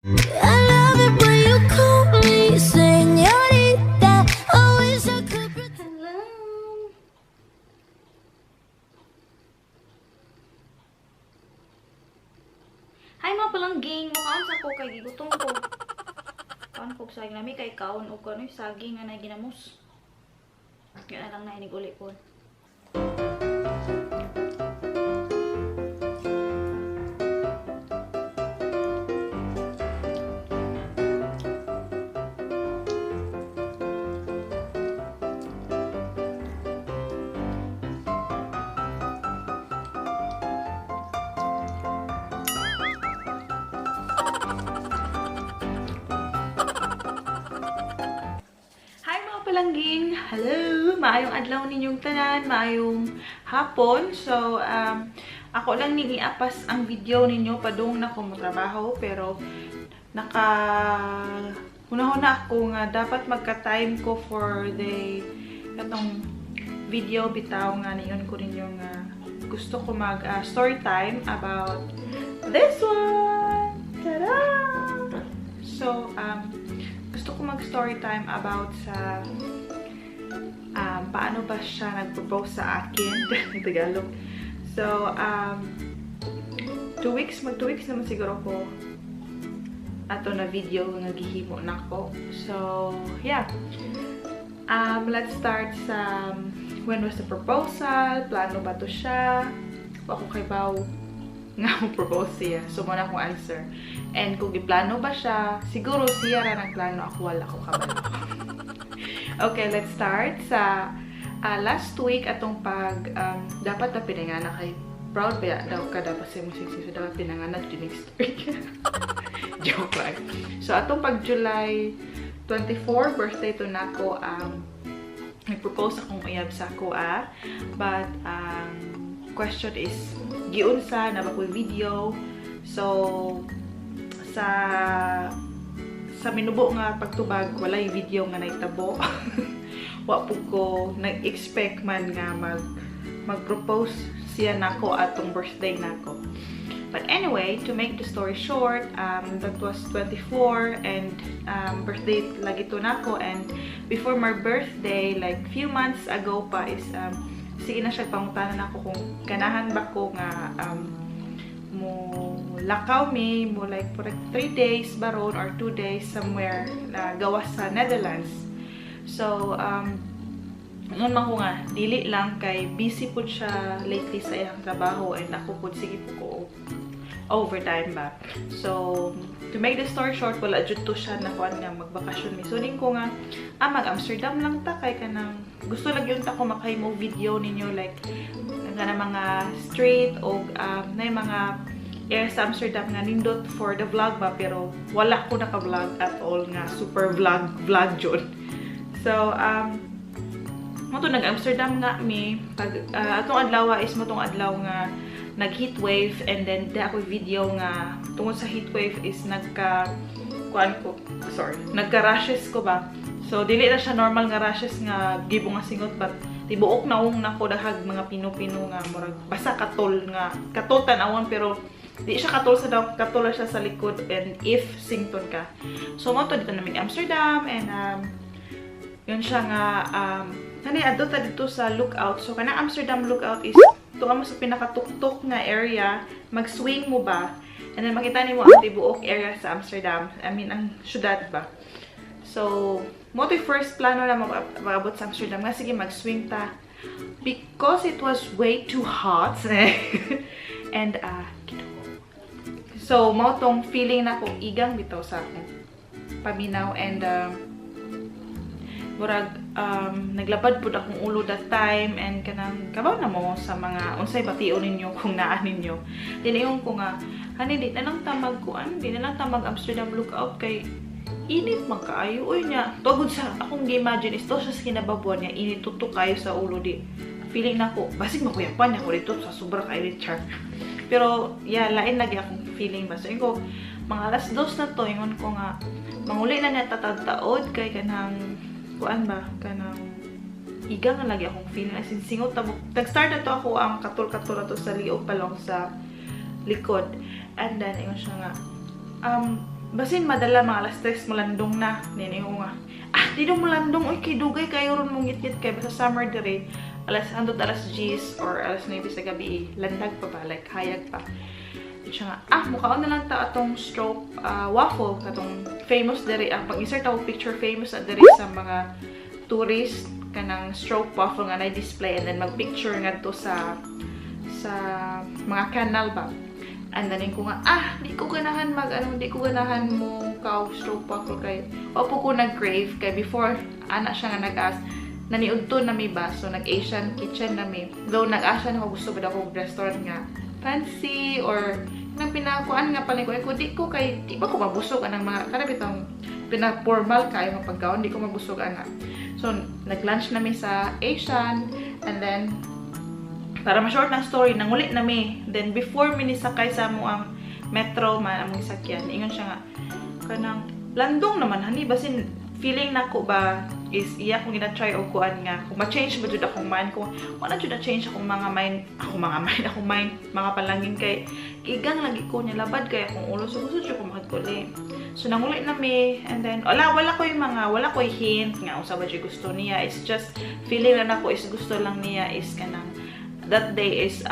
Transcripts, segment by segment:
I love it when you call me señorita. I wish I could pretend. Hello! Hi mga palangging! Mukhaan sa ko kay gigutom ko. Kaon ko saging nami kay kaon og kanoy saging nga nay ginamos. Yan na lang na inig uli ko. Hi mga palangging! Hello! Maayong adlaw ninyong tanan, maayong hapon. So, ako lang ning iapas ang video ninyo padung na ko motrabaho, pero naka hunahuna ako nga dapat magka-time ko for the katong video bitaw nga niyon ko ninyo nga gusto ko mag story time about this one. Tada! So, gusto ko mag-story time about sa paano ba siya nag-propose sa akin in Tagalog. So, 2 weeks, mag 2 weeks naman siguro ko ato na video nga gihimo nako. So, yeah. Let's start sa when was the proposal, plano ba to siya, wa ko kay baw nga mo propose siya. So, muna akong answer. And kung giplano ba siya, siguro siya ra nagplano, ako wala ko kabalo. Okay, let's start sa last week atong pag dapat na pinanganak kay proud ba daw ka dapat sa imong sexy, so dapat pinanganak din next week. Joke lang. So atong pag July 24 birthday to nako, nag-propose akong uyab sa ako but question is giunsa na ba ko'y video. So sa minubo nga pagtubag walay video nga naitabo. Wa pud ko nag-expect man nga mag-propose siya nako atong birthday nako. But anyway, to make the story short, that was 24 and birthday lagi to nako, and before my birthday, like few months ago pa is sige na siya pangutanan nako kung ganahan ba ko nga mo lakaw mi mo like for like 3 days baron or 2 days somewhere na gawas sa Netherlands. So noon man ko nga dili lang kay busy pud siya lately sa iyang trabaho and ako pud sige po ko overtime ba. So to make the story short, wala jud to siya na kuan nga magbakasyon mi. So ning ko nga mag Amsterdam lang ta kay kanang gusto lang yun ta ko makahimo video ninyo like nga na mga street o na mga area sa Amsterdam nga nindot for the vlog ba, pero wala ko naka-vlog at all nga super vlog jud. So mo to nag-Amsterdam nga mi pag atong adlaw is mo tong adlaw nga nag heat wave, and then da ako video nga tungod sa heat wave is nagka kuan ko, sorry, nagka rashes ko ba. So dili na siya normal nga rashes nga gibo nga singot, but tibuok naong nako dahag mga pino-pino nga murag basta katol nga katol tan-awon, pero di siya katol sa daw, katol siya sa likod and if sington ka. So mo to dito namin Amsterdam, and yun siya nga nanay adto ta dito sa lookout. So kanang Amsterdam lookout is tuwa mo sa pinakatuktok nga area, mag-swing mo ba, and then makita nimo ang tibuok area sa Amsterdam, I mean ang syudad ba. So mo to first plano na maabot sa Amsterdam nga sige mag-swing ta, because it was way too hot. And so mo tong feeling nako igang bitaw sa akong paminaw, and murag naglabad pud akong ulo that time, and kanang kabaw na mo sa mga unsay bation ninyo kung naa ninyo. Dinayon ko nga hani di na lang tamag kuan, di na lang tamag Amsterdam lookout kay init man kaayo oy nya. Tugod sa akong gi-imagine is to siya sa kinababuan niya init tutok kayo sa ulo, di feeling nako basig makuyapan ako dito sa sobra ka init char. Pero yeah, lain lagi akong feeling ba. So ingon mga alas 2 na to, ingon ko nga manguli na niya tatad-taod kay kanang kuan ba, kanang iga nga lagi akong feeling as in singot na nag-start na to ako ang katul-katul na to sa liog pa lang sa likod. And then ingon siya nga Basin madala mga alas 3 mulandong na. Nini ko nga, ah, di daw mulandong, uy, kay dugay kayo ron mong ngit kay basta summer dire, alas hangtod alas 10 or alas 9 sa gabi, eh, landag pa ba, like hayag pa. Siya nga, ah, mukaon na lang ta atong stroop waffle, katong famous diri, ang pag-insert ako picture, famous na diri sa mga tourist, kanang stroop waffle nga na display and then mag-picture ngadto sa mga canal ba. And then ko nga, ah, di ko ganahan mag, ano, di ko ganahan mo kaog stroop waffle kay, opo ko nag-crave, kay before, ana siya nga nag-ask, naniudto na mi ba, so nag-Asian kitchen na mi. Though nag-Asian ako, gusto ba ako restaurant nga fancy or nang pinakuan nga palingko ko, di ko kay di ba ko mabusog anang mga kada bitong pina-formal kayo nga pagkaon, di ko mabusog ana. So nag-lunch na mi sa Asian and then para ma-short na story, nanguli na mi. Then before mi nisakay sa amo ang metro man among sakyan, ingon siya nga kanang landong naman hani, basin feeling nako ba is iya kong gina-try og kuan nga kung ma-change ba jud akong mind ko. Wala jud na change akong mga mind, ako mga mind, akong mind, mga palangging, kay gigang lagi ko niya, labad kay akong ulo, so gusto jud ko makadkuli. So nanguli na mi and then wala ko yung mga wala ko hint nga unsa ba jud gusto niya. It's just feeling na nako is gusto lang niya is kanang that day is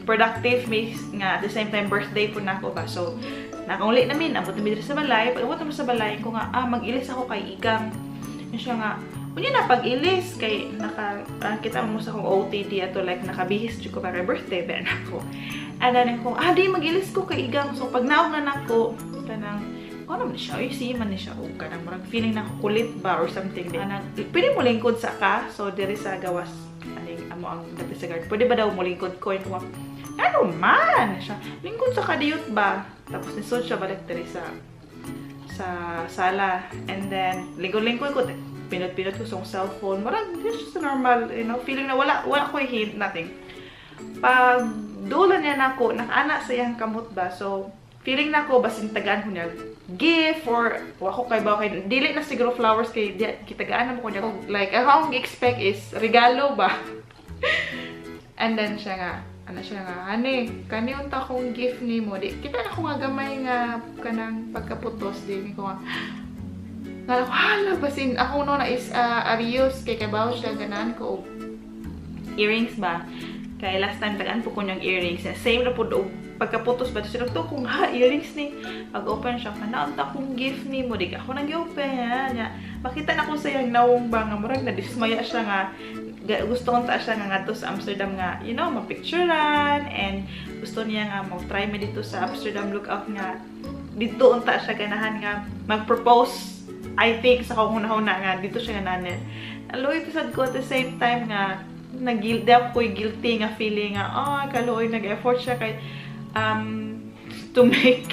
productive mi nga at the same time birthday po nako ba. So nakauli namin, abot namin diri sa balay. Pag abot namin sa balay ko nga, ah, mag-ilis ako kay igang. Yun siya nga, unya na pag-ilis kay naka kita mo sa akong OOTD ato, like nakabihis jud ko para birthday ba nako. And then ko, ah, di mag-ilis ko kay igang. So pag naog na nako, kanang ko naman siya, ay siya man ni siya og kanang murag feeling na kulit ba or something din. Anang, pwede mo lingkod sa ka, so diri sa gawas aning amo ang dapit sa guard. Pwede ba daw mo lingkod ko? Yung ano man siya, lingkod sa kadiyot ba? Tapos nisod siya balik diri sa sala. And then, lingkod-lingkod ko, pinot-pinot ko sa akong cellphone. Murag, it's just a normal feeling na wala ko hint, nothing. Pag dulo niya nako, nakaana sa iyang kamot ba, so, feeling nako, basin tagaan ko niya gift or wa ko kay ba kay dili na siguro flowers kay di, kitagaan na mo ko niya, like ang akong expect is regalo ba. And then siya nga ano siya nga, "Hani, kani unta akong gift nimo." Di kita na ko nga gamay nga kanang pagkaputos di ko nga nga ko, hala, basin ako no na is Arius kay kabaw siya ganahan ko og earrings ba, kay last time tagaan po ko niyang earrings, same na pud og pagkaputos ba. So to kung ha earrings ni, pag open siya, "Kana unta akong gift nimo." Di ako nang open nya, makita na ko sa iyang nawong ba nga murag na dismaya siya nga gusto unta siya nga ngadto sa Amsterdam nga mapicturean and gusto niya nga mo try mi dito sa Amsterdam Lookout nga dito unta siya ganahan nga mag-propose. I think sa akong hunahuna nga dito siya ganahan. Naluoy pa sad ko at the same time nga nag di ako ko'y guilty nga feeling nga, oh, kaluoy, nag-effort siya kay to make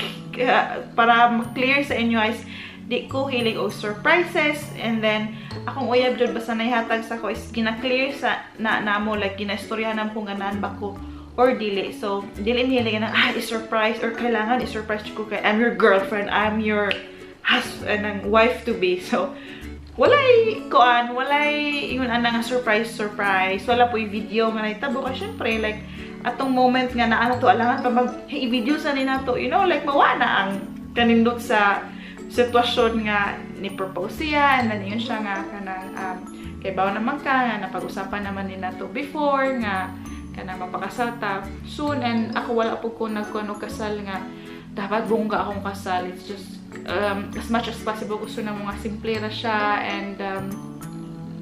para ma-clear sa inyo guys, di ko hilig og surprises. And then akong uyab jud, basta naihatag sa ko is gina-clear sa na namo, like ginaistoryahan namo kung ganahan ba ko or dili. So dili mi hilig na ah i-surprise or kailangan i-surprise ko kay I'm your girlfriend, I'm your husband and wife to be. So walay kuan, walay ingon ana nga surprise surprise, wala po video nga nahitabo kay syempre like atong moment nga naa na to, alangan pa mag, "Hey, i-video sa ni nato," like mawa na ang kanindot sa sitwasyon nga ni propose siya. And then yun siya nga kanang kay bawo naman ka nga napag-usapan naman ni nato before nga kanang mapakasal ta soon. And ako, wala po ko nagkuan og kasal nga dapat bongga akong kasal. It's just as much as possible gusto na mga simple ra siya and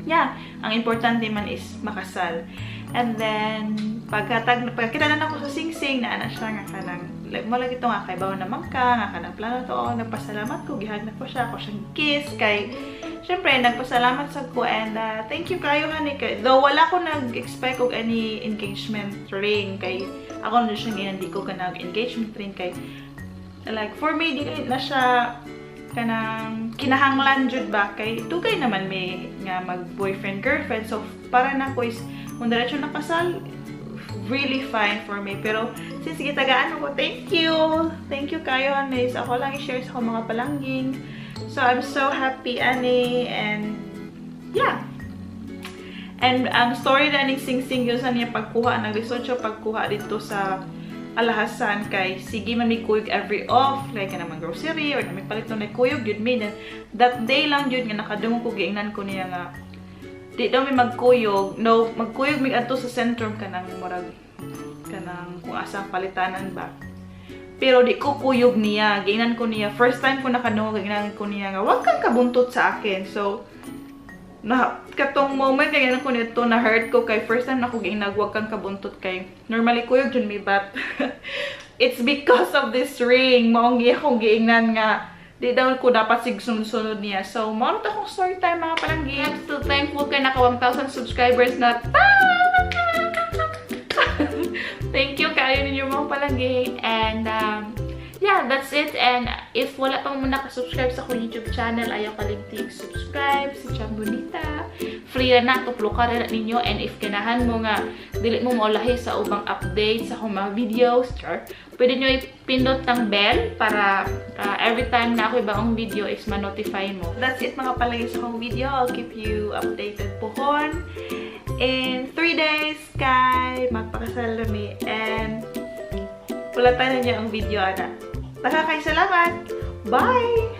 yeah, ang importante man is makasal. And then pagkatag pagkita na nako sa singsing na ana siya nga kanang like mo lagi to nga kay bawo naman ka nga kanang plano to. Oh, nagpasalamat ko, gihag na ko siya, ako siyang kiss kay syempre nagpasalamat sa ko and thank you kayo honey, kay though wala ko nag-expect og any engagement ring kay ako na siyang hindi ko kanang engagement ring kay like for me di na siya kanang kinahanglan jud ba kay dugay naman may nga mag boyfriend girlfriend. So para nako is kung diretso na kasal, really fine for me. Pero since gitagaan ko, thank you, thank you kayo honey. So ako lang i-share sa akong mga palangging. So I'm so happy ani. And yeah, and ang story na ning sing-sing yun sa niya pagkuha, naglisod siya pagkuha dito sa Alahasan kay sige man may kuyog every off, like kanang grocery or may palit na kuyog jud mi. Then that day lang jud nga nakadungog ko, giingnan ko niya nga di daw mi magkuyog. No, magkuyog mi adto sa sentrum, kanang murag kanang kung asa ang palitanan ba, pero di ko kuyog niya. Giingnan ko niya, first time ko nakadungog, giingnan ko niya nga, "Wag kang kabuntot sa akin." So na katong moment kay ko nito, na hurt ko kay first time nako giinag, "Wag kang kabuntot," kay normally kuyog jud mi, but it's because of this ring maong giya akong giingnan nga di daw ko dapat sig sunod-sunod niya. So mao na akong story time, mga palanggi. I'm still thankful kay naka 1,000 subscribers na ta! Thank you kayo ninyo, mga palanggi. And yeah, that's it. And if wala pang mo nakasubscribe sa akong YouTube channel, ayaw kalimti subscribe si Chambonita. Free na na, tuplo ka na ninyo. And if ganahan mo nga, dili mo maulahi sa ubang updates sa akong mga videos, char, pwede nyo ipindot ng bell para every time na ako ibang video is ma-notify mo. That's it, mga palanggi, sa akong video. I'll keep you updated pohon in 3 days kay magpakasal na mi and wala tayo niya ang video ana. Taka kay salamat. Bye!